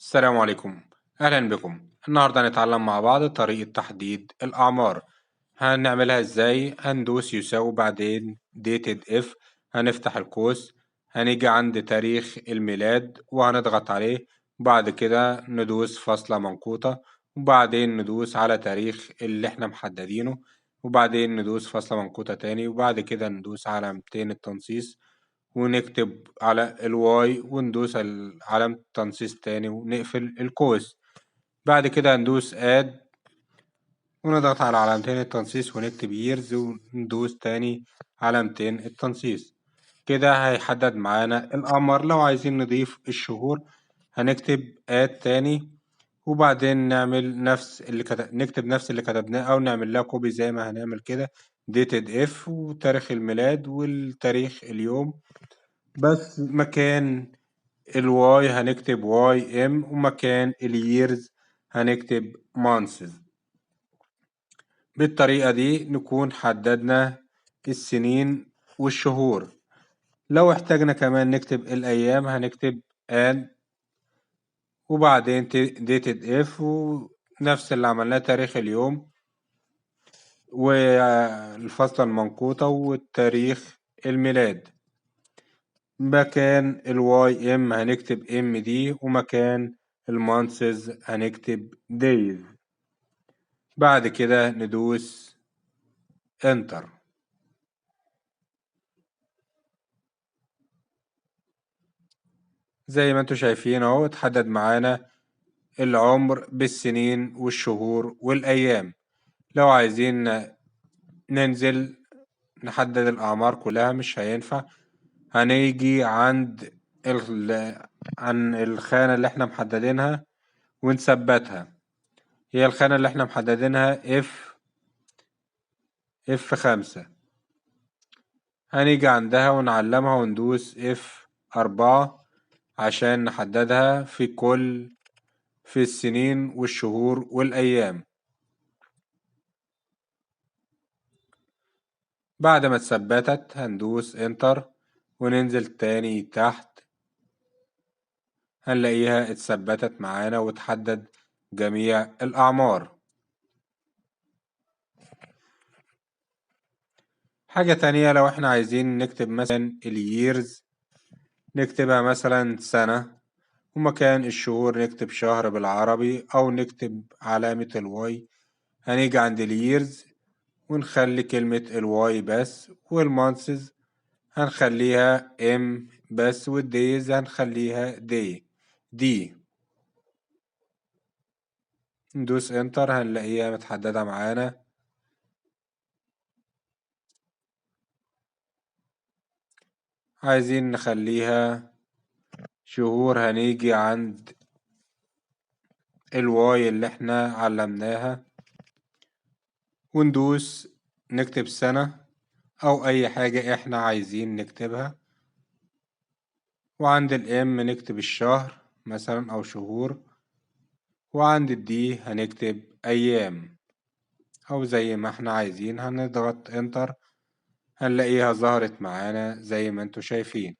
السلام عليكم، أهلا بكم. النهاردة هنتعلم مع بعض طريقة تحديد الأعمار. هنعملها إزاي؟ هندوس يساوي بعدين DATEDIF، هنفتح القوس، هنيجي عند تاريخ الميلاد وهنضغط عليه، بعد كده ندوس فاصلة منقوطة، وبعدين ندوس على تاريخ اللي احنا محددينه، وبعدين ندوس فاصلة منقوطة تاني، وبعد كده ندوس على علامتين التنصيص ونكتب على ال Y وندوس علامة التنصيص تاني ونقفل القوس. بعد كده هندوس add ونضغط على علامتين التنصيص ونكتب years وندوس تاني علامتين التنصيص. كده هيحدد معانا الأعمار. لو عايزين نضيف الشهور هنكتب add تاني، وبعدين نعمل نفس اللي كتب، نكتب نفس اللي كتبناه أو نعمل لها copy زي ما هنعمل كده DATEDIF وتاريخ الميلاد والتاريخ اليوم، بس مكان ال Y هنكتب YM ومكان ال years هنكتب months. بالطريقة دي نكون حددنا السنين والشهور. لو احتاجنا كمان نكتب الأيام هنكتب and وبعدين DATEDIF ونفس اللي عملناه تاريخ اليوم والفاصلة المنقوطة والتاريخ الميلاد. مكان ال YM هنكتب MD ومكان ال months هنكتب days. بعد كده ندوس enter. زي ما انتوا شايفين اهو اتحدد معانا العمر بالسنين والشهور والايام. لو عايزين ننزل نحدد الاعمار كلها مش هينفع، هنيجي عند عن الخانة اللي احنا محددينها ونثبتها. هي الخانة اللي احنا محددينها F 5، هنيجي عندها ونعلمها وندوس F 4 عشان نحددها في السنين والشهور والأيام. بعد ما اتثبتت هندوس انتر وننزل تاني تحت، هنلاقيها اتثبتت معانا وتحدد جميع الأعمار. حاجة تانية، لو احنا عايزين نكتب مثلا الييرز نكتبها مثلا سنة، ومكان الشهور نكتب شهر بالعربي أو نكتب علامة ال Y. هنيجي عند ال years ونخلي كلمة ال Y بس، وال months هنخليها M بس، وال days هنخليها D. ندوس enter هنلاقيها متحددة معانا. عايزين نخليها شهور هنيجي عند ال Y اللي احنا علمناها وندوس نكتب سنة او اي حاجة احنا عايزين نكتبها، وعند ال M نكتب الشهر مثلا او شهور، وعند ال D هنكتب ايام او زي ما احنا عايزين. هنضغط enter هنلاقيها ظهرت معانا زي ما انتوا شايفين.